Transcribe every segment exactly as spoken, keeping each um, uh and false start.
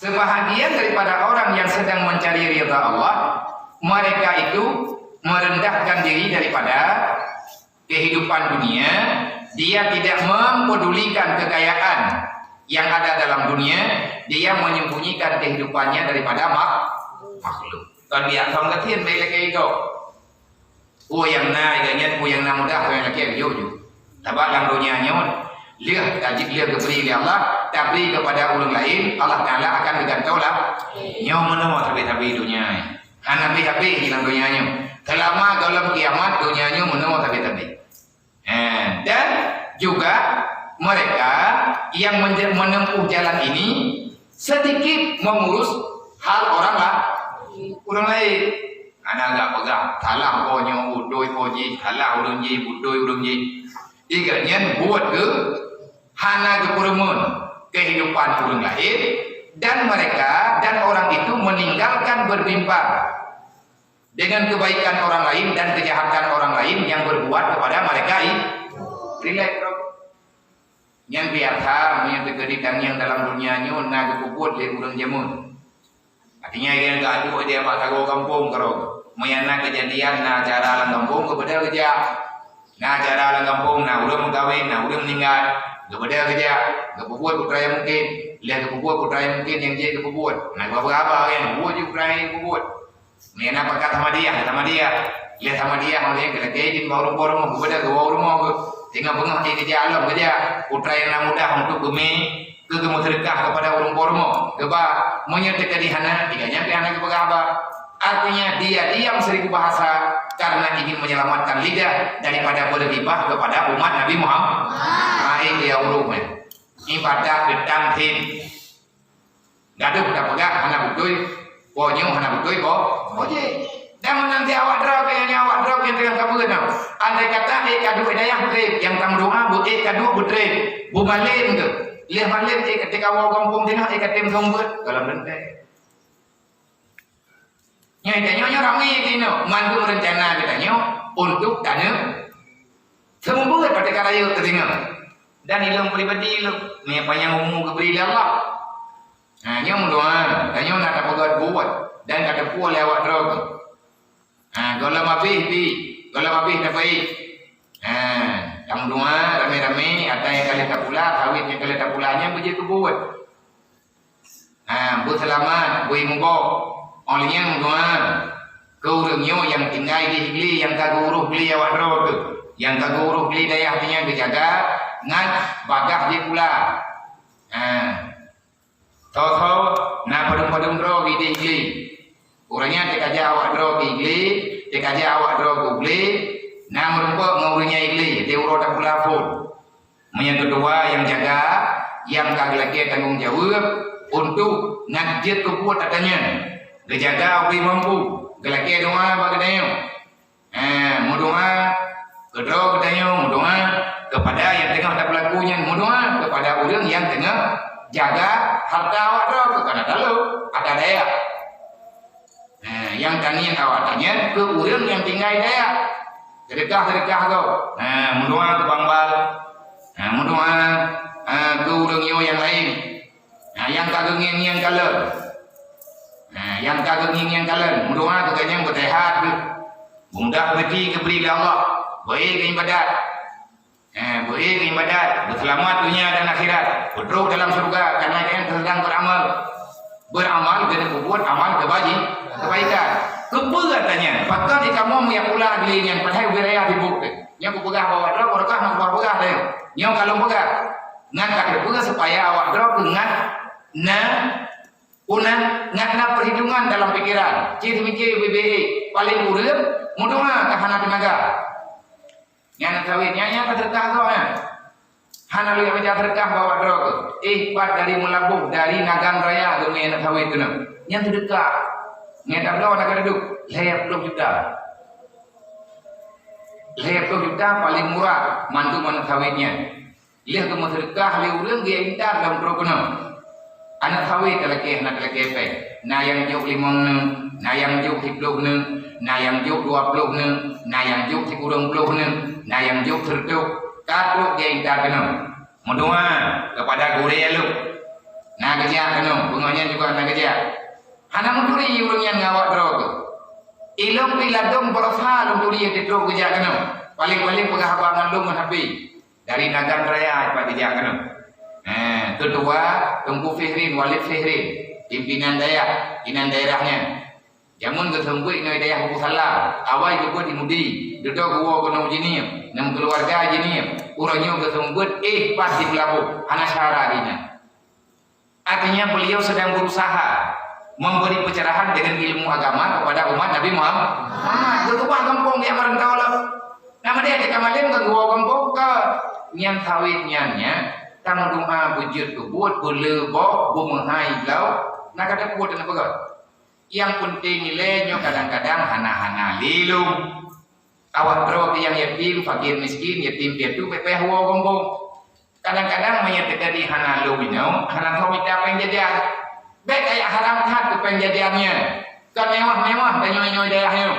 Sebahagian daripada orang yang sedang mencari ridha Allah, mereka itu merendahkan diri daripada kehidupan dunia, dia tidak mempedulikan kekayaan yang ada dalam dunia, dia menyembunyikan kehidupannya daripada mak-, makhluk. Kon biak thong ka thien bèk lakèe igoe. Peue nyang na, iga nyan, peue nyang na mudah, peue nyang lakèe, jok ju. Sabab lam donya nyoe, lheueh tajik, lheueh geubri lé Allah, tabri kepada ureueng laén, Allah Taala akan geugantoe lah. Nyoe meunoe sabé-sabé donya. Hana habéh-habéh lam donya nyoe. Seulama gohlom kiamat, donya nyoe meunoe sabé-sabé. Eh, dan juga mereka yang menje-, menempuh jalan ini sedikit mengurus hal orang la-, ureueng laén. Hana gak peugah, salah po nyoe, beutôi po jih, salah ureueng jih, beutôi ureueng jih. Iga nyan buet geu-, hana geupeureumeun kehidupan ureueng laén, dan mereka dan orang itu meninggalkan berbimbang dengan kebaikan orang lain dan kejahatan orang lain yang berbuat kepada mereka i-, rilek. Nyan biasa, meunyoe teukeudi tangieng dalam donya nyoe na geupeubuet lé ureueng jameun. Artinya, nyang geuaduek di bak sagoe gampông keudroe. Meunyoe na keujadian, na acara lam gampông, geubeudôh geujak. Na acara lam gampông, na ureueng meukawen, na ureueng meuninggai, geubeudôh geujak. Geupeubuet peue nyang mungken, lheueh geupeubuet peue nyang mungken nyang jeuet geupeubuet. Na geuba-ba kan, buet ju peue nyang jeuet geupeubuet. Meunyoe na pakat Ahmadiyah, Ahmadiyah. Lheueh Ahmadiyah, Ahmadiyah, geulakèe idin bak ureueng po rumoh, geubeudôh geuwoe u rumoh geuh. Teungoh beungoh ék geujak lom geujak, peue nyang na mudah untuk geumé, keu geumeuseudeukah keupada ureueng po rumoh. Geuba, meunyoe teukeudi hana, iga nyan pih hana geupeugah haba. Artinya, dia diam seribu bahasa karena ingin menyelamatkan lidah daripada bergibah kepada umat Nabi Muhammad. Hai, dia ureueng, eh. Ibadat geutang thèn. Gadoh tapeugah hana beutôi, po nyoe hana beutôi, po, po jih. Dan meunan di awak droe, nyang awak droe nyang teungoh kabeuet nyoe. Andai kata ék ka duek dayah trép, nyang tameudoa beu ék ka duek beutrép, beumalém geuh. Lheueh malém ék ka teuka woe gampông teungoh ék ka tem seumeubeuet, gohlom teuntèe. Nyoe tanyoe nyoe ramé tinoe, mandum reuncana geutanyoe untuk taneuh seumeubeuet, pat ka rayeuk teudeungoe. Dan ilôn pribadi lôn, meunyoe panyang umu geubri lé Allah. Ha, nyoe meudoa, tanyoe na tapeugöt buet dan ka teupeue lé awak droe. Ha, gohlom habéh pih, gohlom habéh tapeue. Ha, tameudoa ramé-ramé, ata nyang ka lheueh tapula, sawét nyang ka lheueh tapula nyan beujeuet keu buet. Ha, beuseulamat, beu muboh. Óh lheueh nyan meudoa keu ureueng nyoe nyang tinggai di Igli, nyang ka geuurôh Igli awak droe teuh, nyang ka geuurôh Igli dayah nyan geujaga ngon bagaih jipula. Ha. Soe-soe na padum-padum droe di Igli. Ureueng nyan teuka jak awak droe di Igli, teuka jak awak droe di Igli, na meurumpok ngon ureueng nyan Igli, di uroe tapula phon. Meunyoe keudua nyang jaga, nyang ka geulakèe tanggong jaweueb untuk ngat jeuet keu buet ata nyan. Geujaga ubé mampu, geulakèe doa bak geutanyoe. Eh, meudoa keudroe geutanyoe, meudoa keupada nyang teungoh tapeulaku nyan, meudoa keupada ureueng nyang teungoh jaga hareuta awak droe keu kana talo ata dayah. Nah, nyang tangieng awak tangieng keu ureueng nyang tinggai dayah. Seudeukah-seudeukah gob. Nah, meudoa keu Bang Bal. Nah, meudoa, ah, keu ureueng nyoe nyang laén. Nah, nyang ka geungieng-ngieng kalon. Nah, nyang ka geungieng-ngieng kalon. Meudoa keu gobnyan beuseuhat geuh. Mudah rezeki geubri lé Allah. Beu-ék keu ibadat. Eh, beu-ék keu ibadat, beuseulamat donya dan akhirat, beutrok dalam syeuruga, kareuna gobnyan sedang beramal. Beramal, geuneuk peubuet amal keubaji-, keubaikan. Keupeue gata nyan? Pakon di kamoe meujak pula lé nyan, padahai ubé raya sibok teuh. Nyoe kupeugah bahwa droe, meureuka hana kupeugah teuh. Nyoe ka lôn peugah. Ngat ka keupeue supaya awak droe keu ngat na, peue na, ngat na peuhitungan dalam pikeran. Cit miké ubé-bé, paléng ureueng, meudoa ka hana teunaga. Nyan sawét, nyan, nyan ka seudeukah gob nyan. Hana lé meujak seudeukah bak awak droe keuh. Eh, pat dari Meulaboh, dari Nagan Raya geumé aneuk sawét keunoe. Nyan seudeukah. Nyan tabloe na ka duek, lhèe ploh juta. Lhèe ploh juta paléng murah mandum aneuk sawét nyan. Lheueh geumeuseudeukah lé ureueng geuintat lam droe keunoe. Aneuk sawét talakèe hana talakèe péng. Na nyang jok limong neuk, na nyang jok siploh neuk, na nyang jok dua ploh neuk, na nyang jok sikureueng ploh neuk, na nyang jok seureutôh. Ka trok geuintat keunoe. Meudoa keupada gurèe lôn. Na geujak keunoe, beungoh nyan juga na geujak. Hana meuturi ureuëng nyan ngon awak droe geuh. Ilong pih ladom beurasa lôn turi di trok geujak keunoe. Paling-paling peugah haba ngon lôn ngon H P. Dari Nagan Raya pat geujak keunoe. Eh, ketua Teungku Fihrin, Walid Fihrin, pimpinan dayah, pimpinan daerah nyan. Jameun geuseumeubeuet ngon dayah Buku Salam, awai geubeuet di Mudi, dudoe geuwoe keunoe Jeunieb, ngon keuluwarga Jeunieb, uroe nyoe geuseumeubeuet éh pat di Meulaboh, hana syara di nyan. Artinya beliau sedang berusaha memberi pencerahan dengan ilmu agama kepada umat Nabi Muhammad. Geukeubah gampông di Amarantau lah. Nama dia cakap malam geuwoe gampông ke nyan sawit nyan nya, tang doa beujeuet keubuet, beuleuboh, beumeuhai blau, na kata kuat dan peugah. Yang penting nilai nyoe kadang-kadang hana-hana lilong. Awak droe nyang yatim, fakir miskin, yatim piatu, payah woe gombong. Kadang-kadang meunyoe teuka di hana lôn inoe, hana soe mita péng jajan. Bék kaya haram that keu péng jajan nyan. Kon mewah-mewah tanyoe-nyoe dayah nyoe.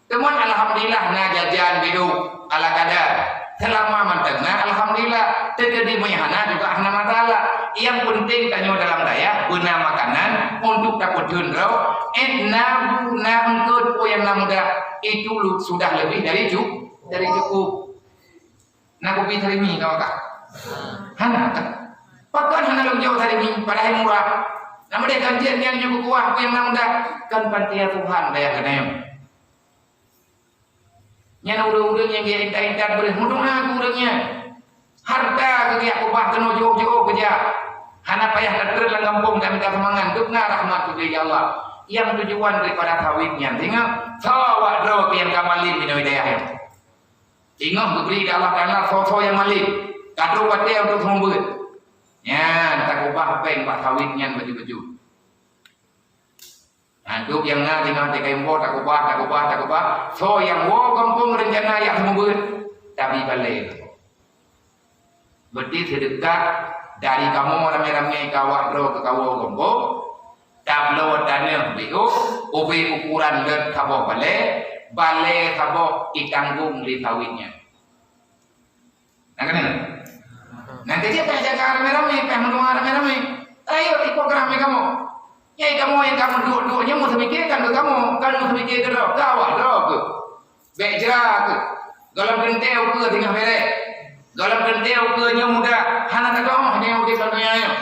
Teuma alhamdulillah na jajan biru ala kadar. Selama mantong na alhamdulillah. Teuka di meunyoe hana juga hana masalah. Yang penting tanyoe dalam dayah beuna makanan untuk tapeutheun droe. Éh na bu na eungkot peue nyang na mudah itu lu- sudah lebih dari cu- dari cukup. Na kupi tarimi ka wakah? Hana kan? Pakon hana lôn jaweueb tarimi padahai murah. Nama dia ganjil nyan nyoe kuah ku nyang na mudah kan pantia Tuhan dayah keuneuk. Nyan ureuëng-ureuëng nyang geuintat-intat beureuh meudoa keu ureuëng nyan. Harta geujak keubah keunoe jiôh-jiôh geujak. Hana payah tatrön lam gampông taminta sumbangan, dum na rahmat dari Allah. Nyang tujuan daripada sawit nyan, ingat, soe awak droe nyang ka malém inoe dayah nyoe. Ingat geubri lé Allah Taala soe-soe nyang malém, ka trok watée untuk seumeubeuet. Nyan takeubah péng bak sawit nyan baju-baju. Nah, duek nyang na tinggai teuka imbôh, takeubah, takeubah, takeubah. Soe nyang woe gampông reuncana jak seumeubeuet, tabi balée. Berarti seudeukah dari kamoe ramé-ramé keu awak droe keu kawoe gampông, tabloe taneuh biôh, ubé ukuran leuet saboh balée, balée saboh itanggong lé sawit nyan. Nah, keuneuk. Nah, jadi payah jaga ramé-ramé, payah meudoa ramé-ramé. Rayeuk iko keu ramé kamoe. Nyai kamoe nyang ka meuduek-duek nyoe meuseumike kan keu kamoe, kan meuseumike keu droe, keu awak droe keuh. Bék jra keuh. Gohlom teuntée ukeue singoh béré. Gohlom teuntée ukeue nyoe muda, hana teudoh nyoe udeb lam donya nyoe.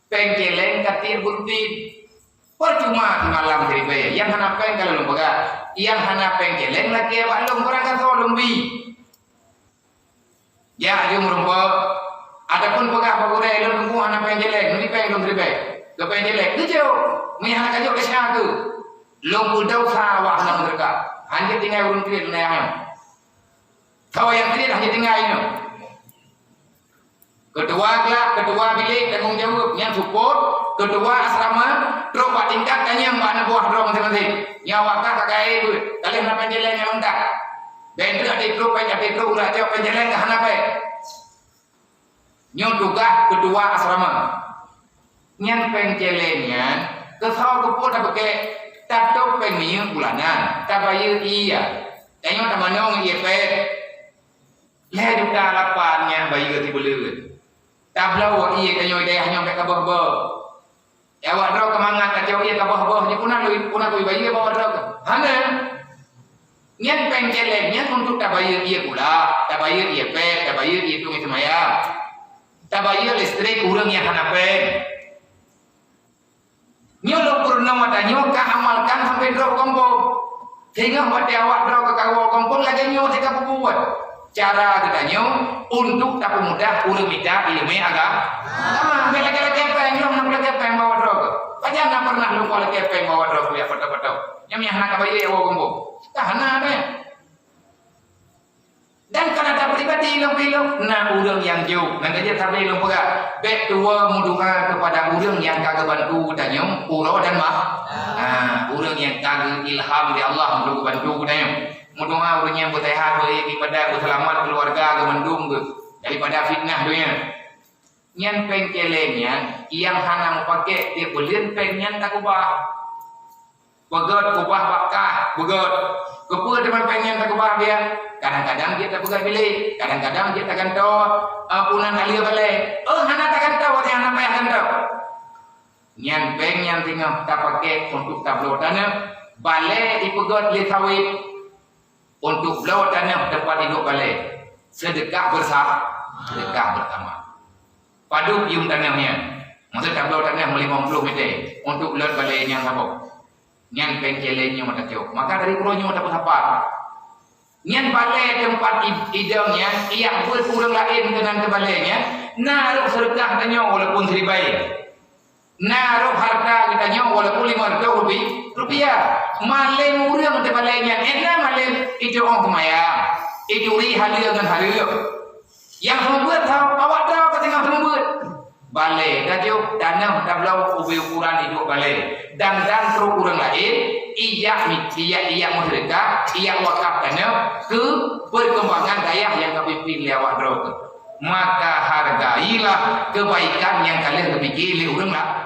Péng céléng ka tieb beurutin. Percuma simalam siribée, nyang hana péng ka lôn peugah. Nyang hana péng céléng lakée bak lôn, barang gasoe lôn bi. Jak jeuem rumpok. Adapun peugah bak gurée, lôn teungku hana péng céléng, neubri péng lôn siribée. Keu péng céléng, geujok. Meunyo hana kajok, desya keuh. Lôn peudesya awak hana meureuka. Hanjeuet tinggai ureuëng kriet lôn ayah nyoe. Soe nyang kriet hana tinggai nyoe. Ketua kelak, ketua bilék tanggong jaweueb, nyan support, ketua asrama, trok bak tingkat tanyong bak aneuk buah droe maséng-maséng. Nyoe awak kah ka kayée beuet, ka lheueh na péng céléng nyang leuntah. Bék treuk até trok, péng até trok, uroe cok péng céléng ka hana péng. Nyoe tugaih ketua asrama. Nyan péng céléng nyan, keusoe keupeue tapeugét, tatôb péng minyeuk bulanan, tabayeue ié. Tanyoe tamanö ngon ié péng. Lhée juta lapan nyan bayeue sibuleuen. Tabloe ié tanyoe dayah nyoe bék ka boh-boh. Ya, awak droe keumangat ka cok ié ka boh-boh, nyoe puna lui, puna kui bayeue bak awak droe keuh. Hana. Nyan péng céléng nyan untuk tabayeue ié gula, tabayeue ié péng, tabayeue ié tueng seumayang. Tabayeue listrik ureuëng nyang hana péng. Nyoe lôn peurunoe tanyoe ka amalkan sampai droe gampông. Sehingga watée awak droe ka kawoe gampông lagée nyoe teuka peubuet. Cara geutanyoe untuk tapeumudah ureuëng mita iéleumé aga-, agama. Bék lagée-lagée péng, nyoe hana lagée péng bak awak droe. Pajan na pernah lôn lakée péng bak awak droe kuliah foto-foto. Nyoe nyang hana ka bayeue woe gampông. Ka hana deh. Dan kana tapribadi lôn pilôh, na ureuëng nyang jok. Nyang ka jeuet sabe lôn peugah, bék tuwoe meudoa keupada ureuëng nyang ka geubantu geutanyoe uroe dan ma-, ha, ureuëng nyang ka geuilham lé Allah untuk geubantu geutanyoe. Meudoa ureuëng nyang beuseuhat, beu-ibadat, beuseulamat keuluwarga geuh mandum geuh daripada fitnah donya. Nyan péng céléng nyan, nyang hana meupakék, tieb buleuen péng nyan takeubah. Peugét keubah bak kah, peugét. Keupeue teuma péng nyan takeubah biang? Kadang-kadang jeuet tapeugét bilék, kadang-kadang jeuet tagantoe, eh, punan aleue balée. Oh, hana tagantoe, watée hana payah gantoe. Nyan péng nyang teungoh tapaké untuk tabloe tanoh, balée ipeugét lé sawét untuk bloe tanoh teumpat iduek balée. Seudeukah beursa-, seudeukah beusama. Padub yuem tanoh nyan? Maksud tabloe tanoh limong ploh mètè untuk lot balée nyang saboh. Nyan péng céléng nyoe mata cok. Maka dari uroe nyoe tapeusapat. Nyan balée teumpat i-, idong nyan, iyak buet ureuëng laén keunan keu balée nyan, na rôh seudeukah tanyoe walaupun siribèe. Na rôh hareuta geutanyoe walaupun lima ratus rupi-, rupiah. Malém ureuëng teubalée nyan, éh na malém itu ôh seumayang, ituri haleue ngon hareuem. Nyang seumeubeuet tho, awak droe ka teungoh seumeubeuet. Balée tajok, tanoh tabloe ubé ukuran iduek balée. Dan, dan trok ureuëng laén, iyak mi-, iyak, iyak meuseudeukah, iyak wakaf tanoh keu peurkembangan dayah nyang ka pimpin lé awak droe teuh. Maka hargailah keubaikan nyang ka lheueh geupike lé ureuëng la-,